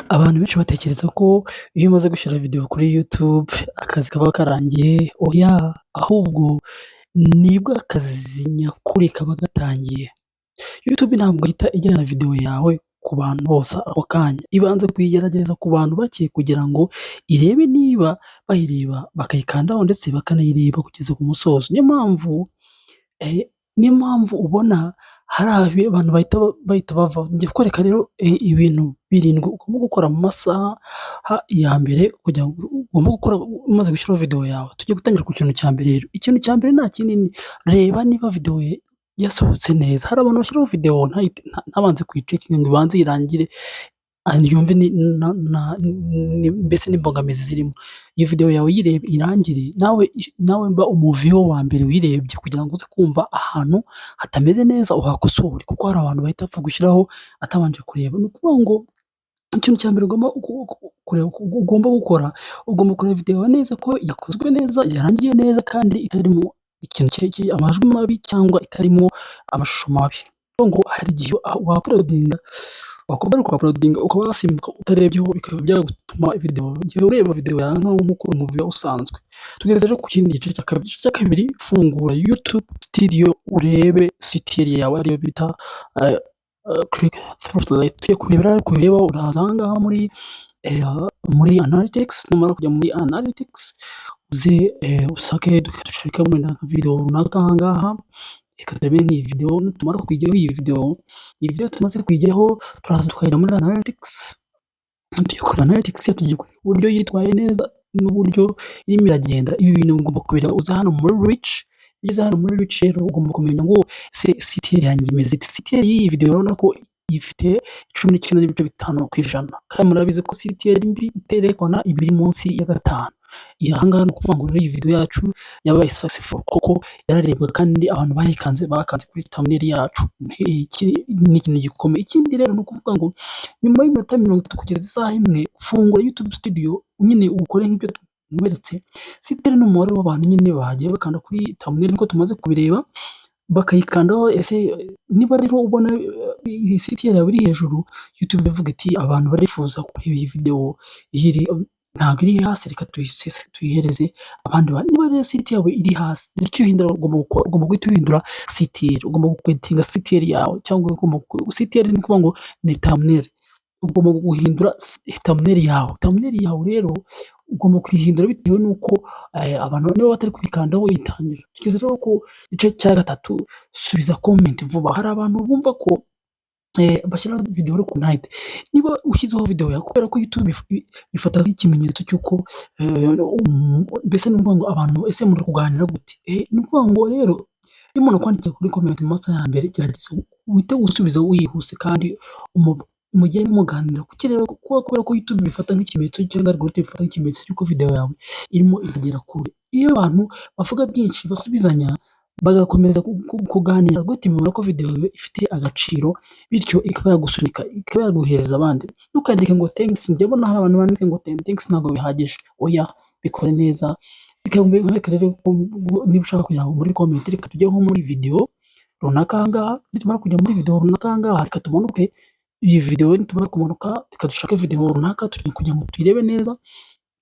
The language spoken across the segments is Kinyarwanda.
Abantu benshi batekereza ko iyo umaze gushyira videwo kuri YouTube akazi kaba karangiye, oya, ahubwo nibwo akazi nyakuri kaba gatangiye. YouTube ntabwo ihita ijyana videwo yawe ku bantu bose ako kanya, ibanza kuyigerageza ku bantu bake kugira ngo irebe niba bayireba bakayikandaho ndetse bakanayireba kugeza ku musozo. Niyo mpamvu ubona hari abantu bahita bavaho. Ngiye kukwereka rero ibintu birindwi ugomba gukora mu masaha ya mbere kugira ngo ugomba gukora umaze gushyiraho videwo yawe. Tugiye gutangira ku kintu cya mbere rero, ikintu cya mbere nta kindi, ni reba niba videwo yasohotse neza. Hari abantu bashyiraho videwo ntabanze kuyicheckinga ngo ibanze irangire, yumve mbese n'imbogamizi zirimo. Iyo videwo yawe yirebe irangire, nawe ba umuviewer wa mbere uyirebye kugira ngo uze kumva ahantu hatameze neza uhakosore, kuko hari abantu bahita bapfa gushyiraho atabanje kureba. Ni ukuvuga ngo ikintu cya mbere ugomba gukora, ugomba kureba videwo neza ko yakozwe neza, yarangiye neza kandi itarimo ikintu, amajwi mabi cyangwa itarimo amashusho mabi. Ni ukuvuga ngo hari igihe wauploadinga, wakumara kuuploadinga ukaba wasimbuka utarebyeho, bikaba byagutuma videwo, jya ureba videwo yawe nk'uko uri umuviewer usanzwe. Tugeze rero ku kindi gice cya kabiri, igice cya kabiri, fungura YouTube Studio urebe CTR yawe, ariyo bita click through rate. Tugiye kureba, kureba uraza aha ngaha muri analytics, numara kujya muri analytics uze usake, dushake wenda nka videwo runaka aha ngaha, reka turebe nk'iyi videwo. Nitumara kuyijyaho iyi videwo tumaze kuyijyaho, turaza tukajya muri analytics. Tugiye kureba analytics, tugiye kureba uburyo yitwaye neza n'uburyo irimo iragenda. Ibi bintu ugomba kubireba uza hano muri reach. Iyo ugeze hano muri reach rero, ugomba kumenya ngo ese CTR yanjye imeze ite? CTR y'iyi videwo urabona ko ifite 19.5%, kandi murabizi ko CTR mbi iterekana iba iri munsi ya 5. Aha ngaha ni ukuvuga ngo rero iyi videwo yacu yabaye successful kuko yararebwe kandi abantu bayikanze, bakanze kuri thumbnail yacu, ni ikintu gikomeye. Ikindi rero ni ukuvuga ngo nyuma y'iminota 30 kugeza isaha imwe, fungura YouTube Studio nyine ukore nk'ibyo nkweretse. CTR ni umubare w'abantu nyine bagiye bakanda kuri thumbnail nk'uko tumaze kubireba, bakayikandaho. Ese niba rero ubona iyi CTR yawe iri hejuru, YouTube ivuga iti: "Abantu barifuza kureba iyi videwo, ntabwo iri hasi, reka tuyihereze abandi bantu." Niba rero CTR yawe iri hasi, icyo uhindura, ugomba guhita uhindura CTR, ugomba kweditinga CTR yawe cyangwa CTR ni ukuvuga ngo ni thumbnail, ugomba guhindura thumbnail yawe. Thumbnail yawe rero ugomba kuyihindura bitewe n'uko abantu niba batari kuyikandaho uyitangira. Tugeze rero ku gice cya gatatu, subiza comment vuba. Hari abantu bumva ko bashyiraho videwo ariko ntahite, niba ushyizeho videwo yawe, kubera ko YouTube ifata nk'ikimenyetso cy'uko mbese ni ukuvuga ngo abantu ese muri kuganira gute? Ni ukuvuga ngo rero iyo umuntu akwandikiye kuri comment mu masaha ya mbere, gerageza uhite usubiza wihuse kandi mugende muganira. Kuki rero? Kubera ko YouTube ibifata nk'ikimenyetso cyangwa algorithm ibifata nk'ikimenyetso cy'uko videwo yawe irimo iragera kure. Iyo abantu bavuga byinshi, basubizanya, bagakomeza kuganira, algorithm ibona ko videwo yawe ifite agaciro, bityo ikaba yagusunika, ikaba yaguhereza abandi. Ntukandike ngo "thanks". Njya mbona hari abantu bandika ngo "thanks", ntabwo bihagije, oya, bikore neza. Reka rero niba ushaka kujya muri comment, reka tujye nko muri videwo runaka aha ngaha. Nitumara kujya muri videwo runaka aha ngaha, reka tumanuke iyi videwo. Nitumara kumanuka, reka dushake videwo runaka kugira ngo tuyirebe neza.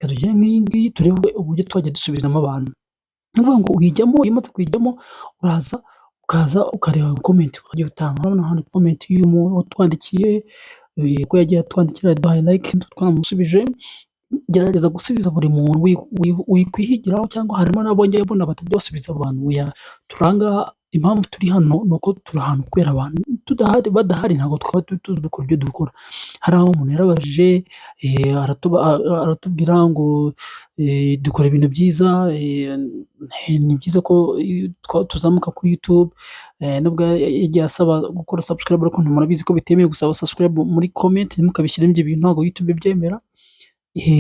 Reka tugire nk'iyi ngiyi, turebe uburyo twajya dusubizamo abantu. Ni ukuvuga ngo uyijyamo, iyo umaze kuyijyamo uraza ukaza ukareba comment wagiye utanga. Urabona hano comment y'umuntu watwandikiye, ko yagiye atwandikira, yaduhaye like, twanamusubije. Gerageza gusubiza buri muntu, wikwihigiraho cyangwa harimo n'abo njya mbona batajya basubiza abantu. Oya, turi aha ngaha, impamvu turi hano ni uko turi ahantu kubera abantu. Tudahari, badahari, ntabwo twaba dukora ibyo dukora. Hari aho umuntu yarabajije, aratubwira ngo dukora ibintu byiza, ni byiza ko tuzamuka kuri YouTube, nubwo yagiye asaba gukora subscribe, ariko murabizi ko bitemewe gusaba subscribe muri comment, ntimukabishyiremo ibyo bintu, ntabwo YouTube ibyemera.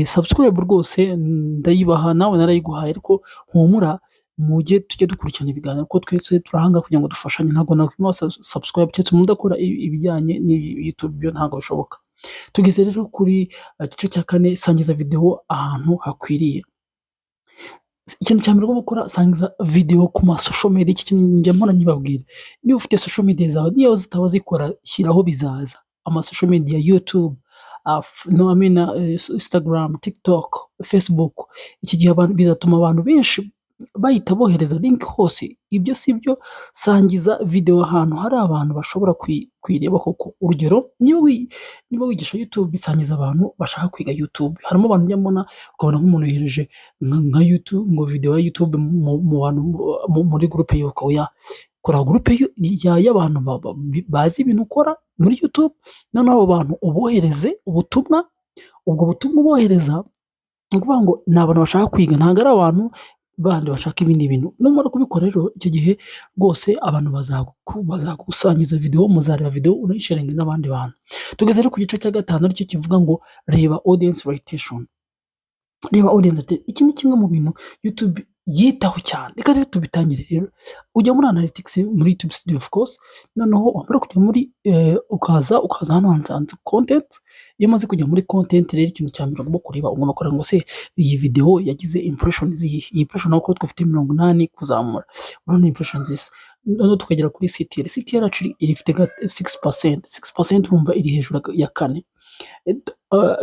Subscribe rwose ndayibaha, nawe narayiguhaye, ariko humura mujye tujye dukurikirana ibiganiro kuko twese turi aha ngaha kugira ngo dufashanye. Ntabwo nakwima subscribe keretse umuntu udakora ibijyanye na YouTube, byo ntabwo bishoboka. Tugeze rero kuri igice cya kane, sangiza videwo ahantu hakwiriye. Ikintu cya mbere ugomba gukora, sangiza videwo ku ma social media. Iki kintu njya mpora nkibabwira, niba ufite social media zawe, niyo zitaba zikora, shyiraho bizaza. Ama social media, YouTube, Instagram, TikTok, Facebook. Iki gihe bizatuma abantu benshi bahita bohereza link hose. Ibyo si byo, sangiza videwo ahantu hari abantu bashobora kuyireba koko. Urugero, niba wigisha YouTube, bisangiza abantu bashaka kwiga YouTube. Harimo abantu njya mbona, ukabona nk'umuntu yohereje nka YouTube, ngo videwo ya YouTube mu bantu muri group yiwe. Oya, kora group y'abantu bazi ibintu ukora muri YouTube, noneho abo bantu ubohereze ubutumwa. Ubwo butumwa ubohereza, ni ukuvuga ngo ni abantu bashaka kwiga, ntabwo ari abantu bandi bashaka ibindi bintu. Numara kubikora rero, icyo gihe rwose abantu bazagusangiza videwo, muzareba videwo, unayisharinge n'abandi bantu. Tugeze rero ku gice cya gatanu, aricyo kivuga ngo reba audience retention. Reba audience, iki ni kimwe mu bintu YouTube yitaho cyane. Reka rero tubitangire rero. Ujya muri analytics muri YouTube Studio, of course, noneho wamara kujya muri, ukaza hano handitse content. Iyo umaze kujya muri content rero, ikintu cya mbere ugomba kureba, ugomba kureba ngo se iyi videwo yagize impression zihe? Iyi impression urabona ko dufite 80 kuzamura, urabona impression zisa. Noneho tukagera kuri CTR. CTR yacu ifite 6%, 6%, urumva iri hejuru ya 4.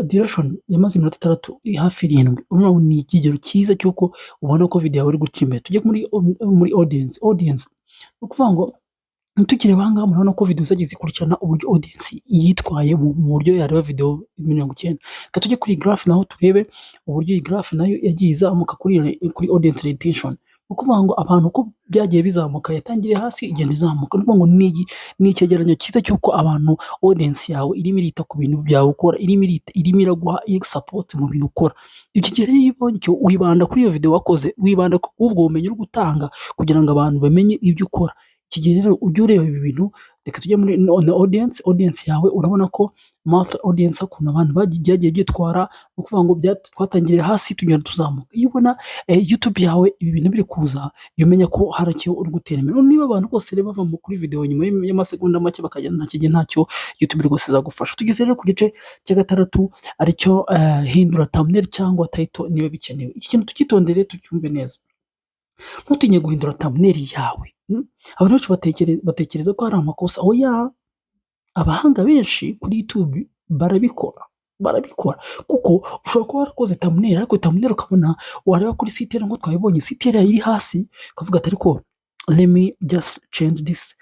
Duration yamaze iminota 6, hafi 7, urumva ni ikigero cyiza cy'uko ubona ko videwo yawe iri gutya imbere. Tujye muri audience. Audience ni ukuvuga ngo tukireba aha ngaha, murabona ko videwo zagiye zikurikirana, uburyo audience yitwaye mu buryo yareba videwo 90. Reka tujye kuri graph naho turebe uburyo iyi graph nayo yagiye izamuka kuri audience retention. Ni ukuvuga ngo abantu uko byagiye bizamuka, yatangiriye hasi igenda izamuka. Ni ukuvuga ngo ni icyegeranyo cyiza cy'uko abantu, audience yawe irimo irita ku bintu byawe ukora, irimo iraguha support mu bintu ukora. Icyo gihe rero iyo ubonye icyo, wibanda kuri iyo videwo wakoze, wibanda kuri ubwo bumenyi uri gutanga kugira ngo abantu bamenye ibyo ukora. Iki gihe rero ujye ureba ibi bintu. Reka tujye muri audience. Audience yawe, urabona ko monthly audience, ukuntu abantu byagiye byitwara, ni ukuvuga ngo twatangiriye hasi tugenda tuzamuka. Iyo ubona YouTube yawe ibi bintu biri kuza, jya umenya ko hari icyo uri gutera imbere. Niba abantu bose rero bava kuri videwo nyuma y'amasegonda make bakagenda, nta gihe ntacyo YouTube rwose izagufasha. Tugeze rero ku gice cya gatandatu, aricyo hindura thumbnail cyangwa title niba bikenewe. Iki kintu tucyitondere, tucyumve neza. Ntutinye guhindura thumbnail yawe. Abantu benshi batekereza ko ari amakosa. Oya, abahanga benshi kuri YouTube barabikora, barabikora, kuko ushobora kuba warakoze thumbnail, ariko thumbnail ukabona, wareba kuri CTR, nk'uko twabibonye, CTR iri hasi, ukavuga ati: "Ariko let me just change this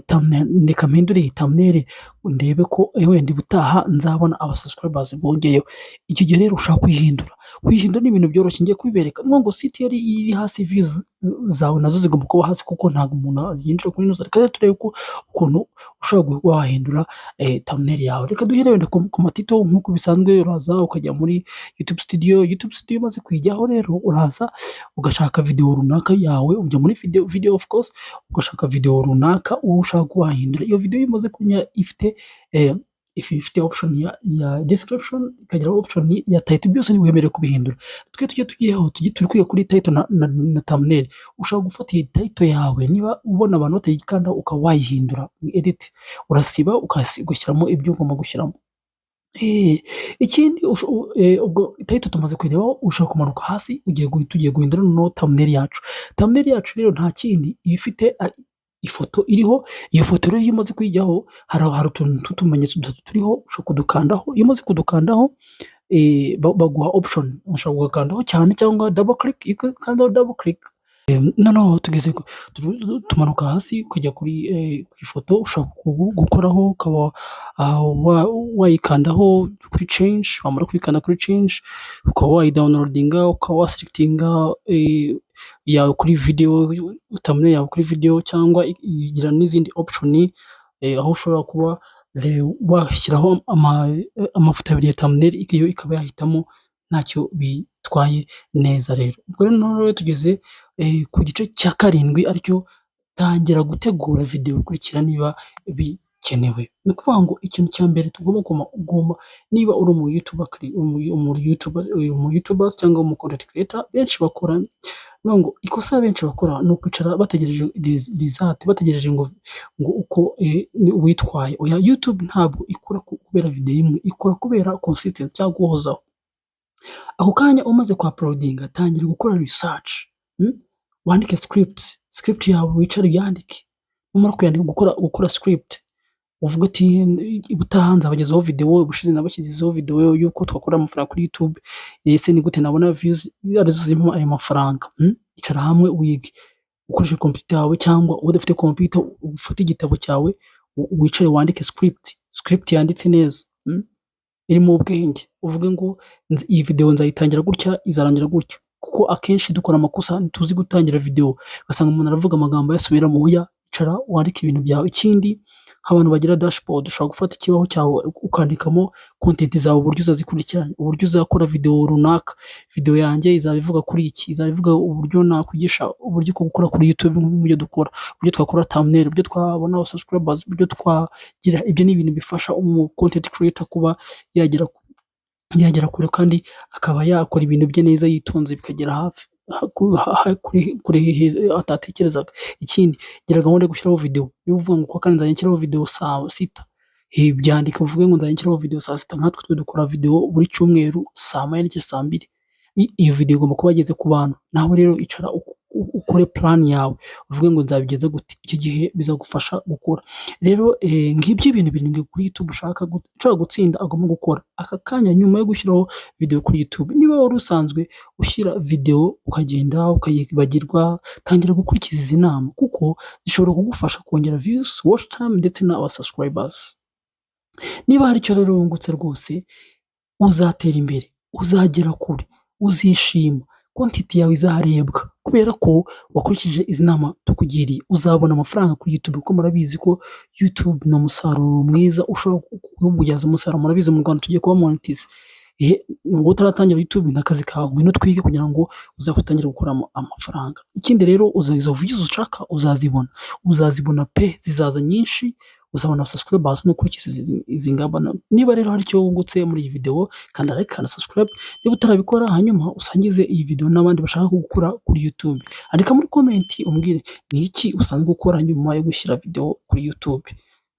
thumbnail, reka mpindure iyi thumbnail ndebe ko wenda ubutaha nzabona aba subscribers bongeyeho." Icyo gihe rero ushobora kuyihindura. Kuyihindura ni ibintu byoroshye, ngiye kubibereka. Ni ngo CTR iri hasi, views zawe nazo zigomba kuba hasi, kuko ntabwo umuntu yinjira kuri ino. Reka turebe ukuntu ushobora kuba wahindura thumbnail yawe. Reka duhere wenda ku ma title. Nk'uko bisanzwe, uraza ukajya muri YouTube Studio. YouTube Studio umaze kuyijyaho rero, uraza ugashaka videwo runaka yawe, ujya muri video of course, ugashaka videwo runaka uwo ushaka kuba wahindura. Iyo videwo iyo umaze kumenya ifite option ya description, ikagira option ya title, byose wemerewe kubihindura. Twe tujye tugiyeho, turi kwiga kuri title na thumbnail. Ushobora gufata iyi title yawe, niba ubona abantu batayikanda, ukaba wayihindura. Edit, urasiba ugashyiramo ibyo ugomba gushyiramo. Ikindi, ubwo title tumaze kuyirebaho, ushobora kumanuka hasi, tugiye guhindura noneho thumbnail yacu. Thumbnail yacu rero nta kindi, iba ifite ifoto iriho. Iyo foto rero iyo umaze kuyijyaho, hari utuntu tw'utumenyetso dutatu turiho, ushobora kudukandaho. Iyo umaze kudukandaho, baguha option, ushobora kugakandaho cyane cyangwa double click. Iyo ukanzeho double click, noneho tugeze tumanuka hasi ukajya ku ifoto, ushobora gukoraho, ukaba wayikandaho kuri change. Wamara kuyikanda kuri change, ukaba wayidownloadinga, ukaba waselectinga yawe kuri videwo, thumbnail yawe kuri videwo, cyangwa igira n'izindi option aho ushobora kuba washyiraho amafoto abiri ya thumbnail, yo ikaba yahitamo, ntacyo bitwaye neza rero. Ubwo rero tugeze ku gice cya karindwi, aricyo tangira gutegura videwo ikurikira niba bikenewe. Ni ukuvuga ngo ikintu cya mbere tugomba, niba uri umu YouTuber cyangwa umu content creator, benshi bakora ngo ikosa benshi bakora ni ukwicara bategereje result, bategereje ngo uko witwaye. Oya, YouTube ntabwo ikora kubera videwo imwe, ikora kubera consistency cyangwa guhozaho. Ako kanya umaze kuuploadinga, tangira gukora research, wandike script, script yawe wicare uyandike, numara kuyandika, gukora script. Uvuge uti: "Ubutaha nzabagezaho videwo, ubushize nabashyizeho videwo y'uko twakora amafaranga kuri YouTube, ese ni gute nabona views arizo zimpa ayo mafaranga?" Icara hamwe wige ukoresheje kompiyuta yawe, cyangwa udafite kompiyuta ufate igitabo cyawe wicare wandike script, script yanditse neza irimo ubwenge, uvuge ngo: "Iyi videwo nzayitangira gutya, izarangira gutya." Kuko akenshi dukora amakosa, ntituzi gutangira videwo, ugasanga umuntu aravuga amagambo ayasubiramo. Oya, icara wandike ibintu byawe. Ikindi, nk'abantu bagira dashboard, ushobora gufata ikibaho cyawe ukandikamo content zawe, uburyo uzazikurikirana, uburyo uzakora videwo runaka. Videwo yanjye izaba ivuga kuri iki, izaba ivuga uburyo nakwigisha uburyo bwo gukora kuri YouTube nk'uburyo dukora, uburyo twakora thumbnail, uburyo twabona aba subscribers, uburyo twagira. Ibyo ni ibintu bifasha umu content creator kuba yagera kure kandi akaba yakora ibintu bye neza yitonze, bikagera hafi kure atatekerezaga. Ikindi, gira gahunda yo gushyiraho videwo. Niba uvuga ngo kuwa kane nzajya nshyiraho videwo saa sita, byandike uvuge ngo nzajya nshyiraho videwo saa sita. Nkatwe twe dukora videwo buri cyumweru saa 1 n'igice, saa 2. Iyo videwo igomba kuba yageze ku bantu. Nawe rero icara ukore plan yawe, uvuge ngo nzabigenza gute, icyo gihe bizagufasha gukura. Rero ngibyo ibintu birindwi kuri YouTube ushaka gutsinda agomba gukora aka kanya nyuma yo gushyiraho videwo kuri YouTube. Niba wari usanzwe ushyira videwo ukagenda ukayibagirwa, tangira gukurikiza izi nama kuko zishobora kugufasha kongera views, watch time ndetse n'aba subscribers. Niba hari icyo rero wungutse rwose, uzatera imbere, uzagera kure, uzishima, content yawe izarebwa kubera ko wakurikije izi nama tukugiriye. Uzabona amafaranga kuri YouTube kuko murabizi ko YouTube ni umusaruro mwiza ushobora kuwubyaza umusaruro. Murabizi, mu Rwanda tugiye kuba monetize. Wowe utaratangira YouTube, ni akazi kawe, ngwino twige kugira ngo uzatangire gukuramo amafaranga. Ikindi rero, izo views ushaka uzazibona, uzazibona pe, zizaza nyinshi, uzabona subscribers nukurikiza izi ngamba. Niba rero hari icyo wungutse muri iyi videwo, kanda like, kanda subscribe niba utarabikora, hanyuma usangize iyi videwo n'abandi bashaka gukura kuri YouTube. Andika muri comment umbwire ni iki usanzwe ukora nyuma yo gushyira videwo kuri YouTube.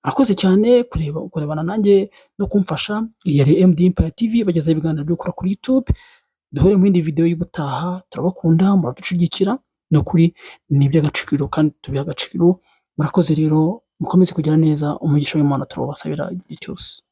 Murakoze cyane kureba, kurebana nanjye no kumfasha. Iyi yari MD Empire TV bagezaho ibiganiro byo gukora kuri YouTube. Duhure mu yindi videwo y'ubutaha, turabakunda, muradushyigikira, ni ukuri ni iby'agaciro kandi tubiha agaciro. Murakoze rero, mukomeze kugira neza, umugisha w'Imana turawubasabira igihe cyose.